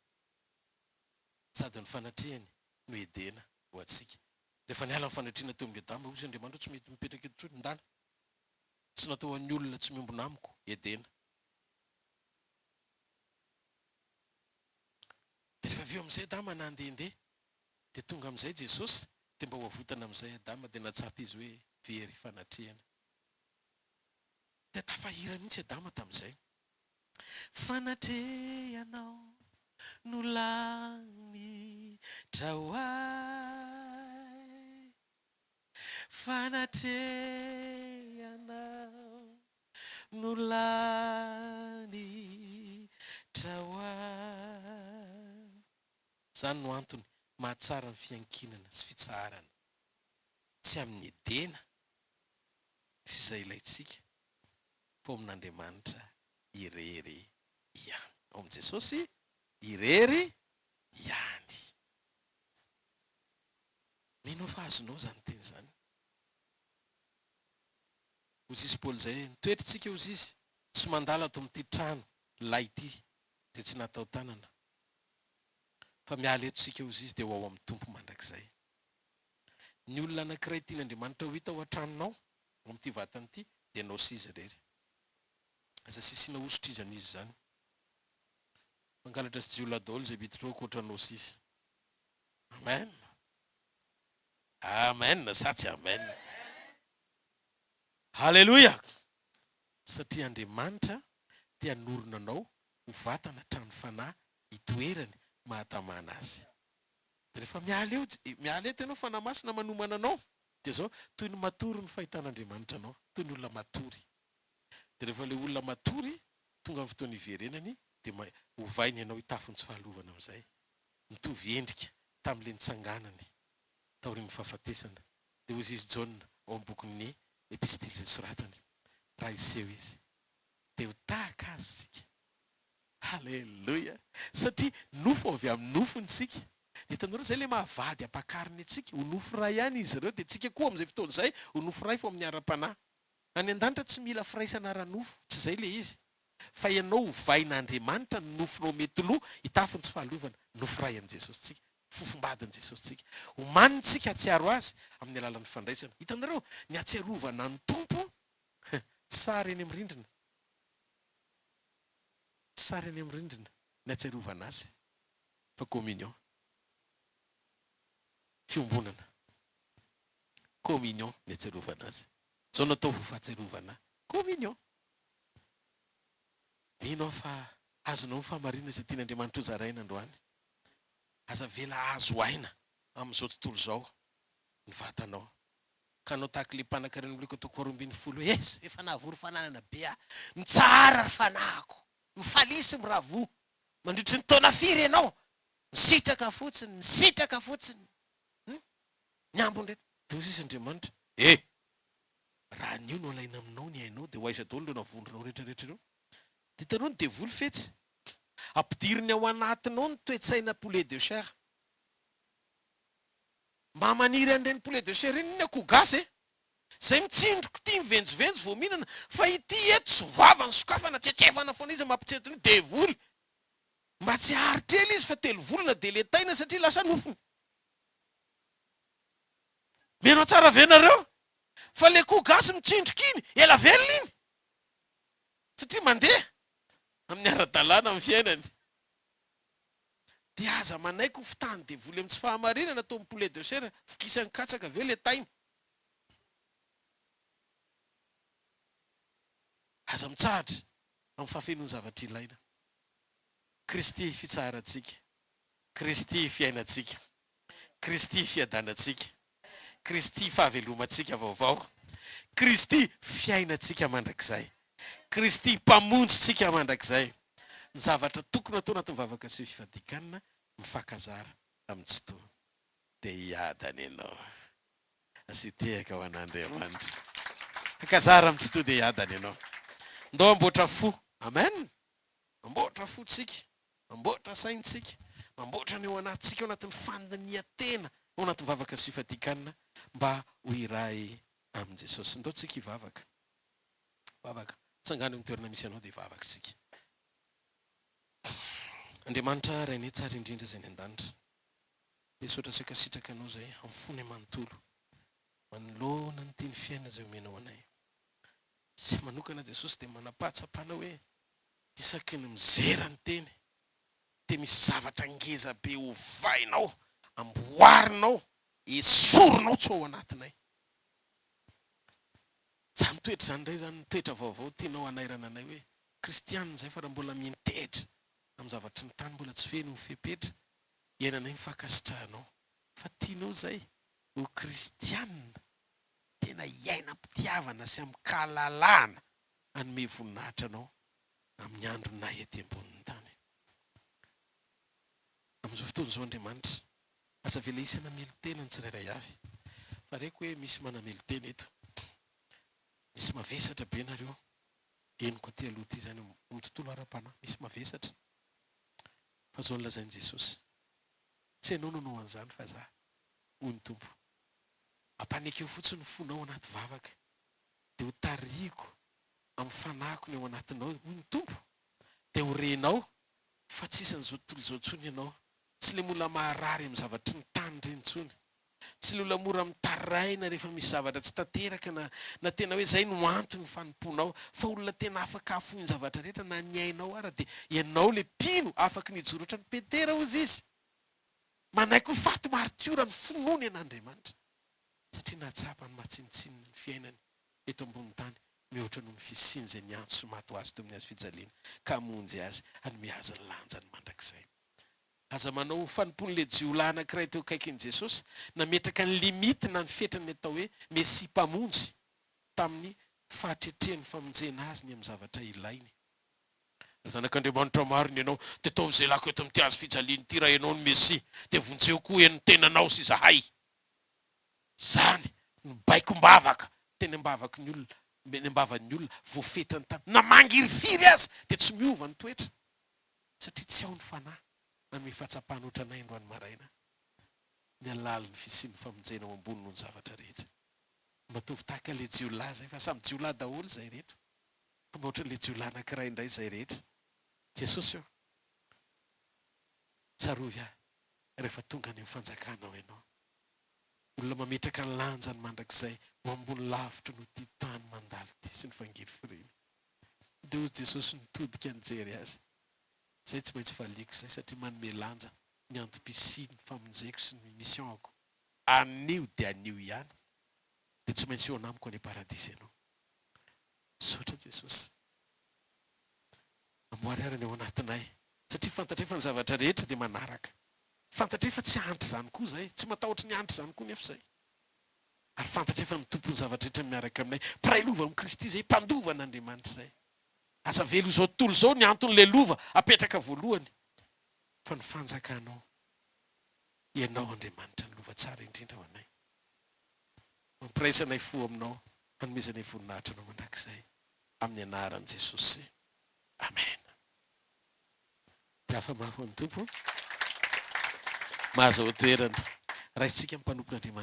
Sady ny fanatrehany no Edena ho antsika. Rehefa niala ny fanatrehana teo amin'i Adama, hoy izy Andriamanitra tsy mety mipetraka eto intsony, ndana. Tsy natao ho an'ny olona tsy miombona amiko, Edena. Dia rehefa avy eo amin'izay Adama nandehandeha, dia tonga amin'izay Jesosy, dia mba ho avotana amin'izay Adama, dia nahatsapa izy hoe very fanatrehana. Dia tafahira mihitsy Adama tamin'izay. Fanatrehanao no lanitra ho ahy. Fanatrehanao no lanitra ho ahy. Izany no antony mahatsara ny fiankinana sy fitsaharana, tsy amin'ny Edena sy izay ilaintsika, fa ao amin'Andriamanitra irery ihany. Ao amin'i Jesosy irery ihany. Mino aho fa azonao izany teny izany. Hozy izy Paoly izay, ny toetritsika hozy izy, tsy mandalo ato amin'ity trano lay ity izay tsy natao tanana, fa miala eto isika hozy izy dia ho ao amin'ny Tompo mandrakizay. Ny olona anankiray tian'Andriamanitra ho hita ao an-tranonao, ao amin'ity vatana ity, dia ianao sy izy irery. Aza asisiana hosotra izy an'izy izany. Mpangalatra sy jiolahy daholo izay miditra ao ankoatra anao sy izy. Amen. Amen sa tsy amen? Haleloia! Satria Andriamanitra te hanorina anao ho vatana trano fanahy itoerany mahatamana azy. Dia rehefa miala eo, miala eto ianao, Fanahy Masina manomana anao, dia izao, toy ny matory ny fahitan'Andriamanitra anao, toy ny olona matory. Dia rehefa ilay olona matory, tonga ny fotoana hiverenany, dia ovainy ianao hitafy ny tsy fahalovana amin'izay. Mitovy endrika tamin'ilay nitsanganany taorian'ny fahafatesana. Dia hozy izy Jaona ao amin'ny bokin'ny epistily izay nosoratany, Raha hiseho Izy, dia ho tahaka Azy isika. Haleloia! Satria nofo avy amin'ny nofony isika. Dia hitanareo, izay ilay maha vady ampakariny antsika. Ho nofo iray ihany izy ireo, dia tsika koa amin'izay fotoana izay ho nofo iray fa amin'ny ara-panahy. Any an-danitra tsy mila firaisana ara-nofo, tsy izay ilay izy. Fa ianao ovain'Andriamanitra ny nofonao mety lo hitafy ny tsy fahalovana, nofo iray amin'i Jesosy tsika. Fofombadin'i Jesosy tsika. Omaniny tsika hahatsiaro Azy amin'ny alalan'ny fandraisana. Hitanareo, ny hatsiarovana ny Tompo, tsy sary eny amin'ny rindrina. Tsy sary eny amin'ny rindrina ny hatsiarovana Azy, fa communion. Fiombonana. Communion ny hatsiarovana Azy. Izao no atao ho fahatsiarovana ahy. Communion. Mino aho fa azonao ny fahamarinana izay tian'Andriamanitra hozaraina androany. Aza avela hahazo aina amin'izao tontolo izao ny vatanao. Ka hanao tahaka ilay mpanankarena Lioka toko faharoambinifolo hoe, Esa, efa nahavory fananana be aho. Mitsahara ry fanahiko, mifalia sy miravoa. Mandritry ny taona firy ianao? Misitraka fotsiny, misitraka fotsiny. Hum? Ny ambiny rehetra. Dia hoy sisa Andriamanitra, E! Raha anio no alaina aminao ny ainao, dia ho aiza daholo ireo navondronao rehetra rehetra ireo? Dia hitanao ny devoly fetsy. Ampidiriny ao anatinao ny toe-tsaina poulet de chair. Mba maniry an'ireny poulet de chair ireny ny akoho gasy e! Izay mitsindroka ity mivenjivenjy vao mihinana, fa ity eto tsy vavany sokafana, tsetsefana foana izy mampitsento ny devoly. Mba tsy haharitra ela izy fa telovolana dia letaina satria lasa nofony. Mino tsara ve nareo fa le akoho gasy mitsindroka iny ela velona iny? Satria mandeha amin'ny ara-dalàna amin'ny fiainany. Dia aza manaiky ho fitahan'ny devoly amin'ny tsy fahamarinana toa ny poulet de chair, vokisan'ny katsaka avy eo le tainy. Aza mitsahatra amin'ny fahafenoan'ny zavatra ilaina. Kristy fitsaharantsika. Kristy fiainantsika. Kristy fiadanantsika. Kristy fahavelomantsika vaovao. Kristy fiainantsika mandrakizay. Kristy Mpamonjintsika mandrakizay. Ny zavatra tokony atao anatin'ny vavaka sy fifadian-kanina, mifankazara amin'ny Tsitoha. Dia hiadana ianao. Asio tehaka ho an'Andriamanitra. Mifankazara amin'ny Tsitoha dia hiadana ianao. Ndao hamboatra fo. Amen! Mamboatra fo tsika. Mamboatra saintsika, mamboatra ny ao anatintsika ao anatin'ny fandinihan-tena, ao anatin'ny vavaka sy fifadian-kanina mba ho iray amin'i Jesosy. Ndao tsika hivavaka. Vavaka. Tsangano eo amin'ny toerana misy anao dia hivavaka isika. Andriamanitra Rainay tsara indrindra izay any an-danitra, misaotra sy ankasitraka Anao izay amin'ny fonay manontolo manoloana ny teny fiainana izay omenao anay. Sy manokana Jesosy dia manam-pahatsapana hoe Isaky ny mizera ny teny dia misy zavatra ngeza be ovainao, amboarinao, esorinao tsy ho ao anatinay. Izany toetra izany indray izany no toetra vaovao tianao hanairana anay hoe kristianina izay fa raha mbola miantehitra amin'ny zavatry ny tany mbola tsy feno ny fepetra iainanay ny fankasitrahanao fa tianao izay ho kristianina. tena hiaina am-pitiavana sy amin-kalalahana hanome voninahitra Anao amin'ny andronay ety ambonin'ny tany. Amin'izao fotoana izao Andriamanitra, aza avela hisy hanamelo-tena ny tsirairay avy, fa reko hoe misy manamelo-tena eto. Misy mavesatra be nareo, henoko aty aloha aty izany amin'ny tontolo ara-panahy, misy mavesatra. Fa izao no lazain'i Jesosy, Tsy ianao no hanao an'izany fa Za, hoy ny Tompo. Ampanekeo fotsiny ny fonao anaty vavaka, dia ho tarihiko amin'ny fanahiko ny ao anatinao, hoy ny Tompo, dia ho renao fa tsy isan'izao tontolo izao intsony ianao, tsy ilay mbola maharary amin'ny zavatry ny tany ireny intsony, tsy ilay olona mora mitaraina rehefa misy zavatra tsy tanteraka na na tena hoe izay no antony fanompoanao, fa olona tena afaka hahafoy ny zavatra rehetra na ny ainao ara dia ianao ilay mpino afaky ny hijoro ohatran'i Petera hozy izy, manaiky ho faty maritiora ny finoany an'Andriamanitra satria nahatsapa ny maha tsinontsinona ny fiainany eto ambonin'ny tany mihoatra noho ny fisiany izay niantso sy maty ho azy teo amin'ny hazo fijaliana ka hamonjy azy hanome azy ny lanjany mandrakizay. Aza manao ho fanompoan'ilay jiolahy anankiray teo akaikin'i Jesosy, nametraka ny limite na ny fetran'ny atao hoe Mesia Mpamonjy tamin'ny fahatretrehan'ny famonjena azy ny amin'ny zavatra ilainy. Raha Zanak'Andriamanitra marina ianao, dia ataovy izay lako eto amin'ity hazo fijaliana ity raha ianao no Mesia, dia vonjeo koa eny ny tenanao sy izahay. Izany no baikom-bavaka teny am-bavaky ny olona, eny am-bavan'ny olona, voafetra ny tany. Na mangirifiry aza dia tsy miova ny toetra, satria tsy ao ny fanahy hanome fahatsapana ohatranay androany maraina ny halalin'ny fisian'ny famonjena ao ambony noho ny zavatra rehetra. Mba ataovy tahaka ilay jiolahy izay, fa samy jiolahy daholo izay rehetra. Fa mba ohatran'ilay jiolahy anankiray indray izay rehetra. Jesosy ô, tsarovy ahy rehefa tonga any amin'ny fanjakanao Ianao. Olona mametraka ny lanjany mandrakizay ho ambony lavitra noho ity tany mandalo ity sy ny fangirifiriany. Dia hoy Jesosy nitodika nijery azy, Izay tsy maintsy valiako izay satria manome lanja ny antom-pisian'ny famonjeko sy ny mission-ko anio dia anio ihany, dia tsy maintsy hihaona amiko any am-paradisa ianao. Misaotra Jesosy. Amboary ary ny ao anatinay satria fantatray fa ny zavatra rehetra dia manaraka. Fantatray fa tsy hahantra izany koa izahay, tsy matahotra ny hahantra izany koa nefa izahay. Ary fantatray fa ny Tompon'ny zavatra rehetra miaraka aminay, mpiray lova amin'i Kristy izahay, mpandova an'Andriamanitra izahay. Aza avela ho izao tontolo izao ny anton'ilay lova apetraka voalohany, fa ny fanjakanao, Ianao Andriamanitra ny lova tsara indrindra ho anay. Mampiraisa anay fo aminao, hanomezanay voninahitra anao mandrakizay, amin'ny anaran'i Jesosy. Amena. Dia afa-mafy ho an'ny Tompo. Mahazahoa toerana. Raisintsika ny mpanompon'Andriamanitra.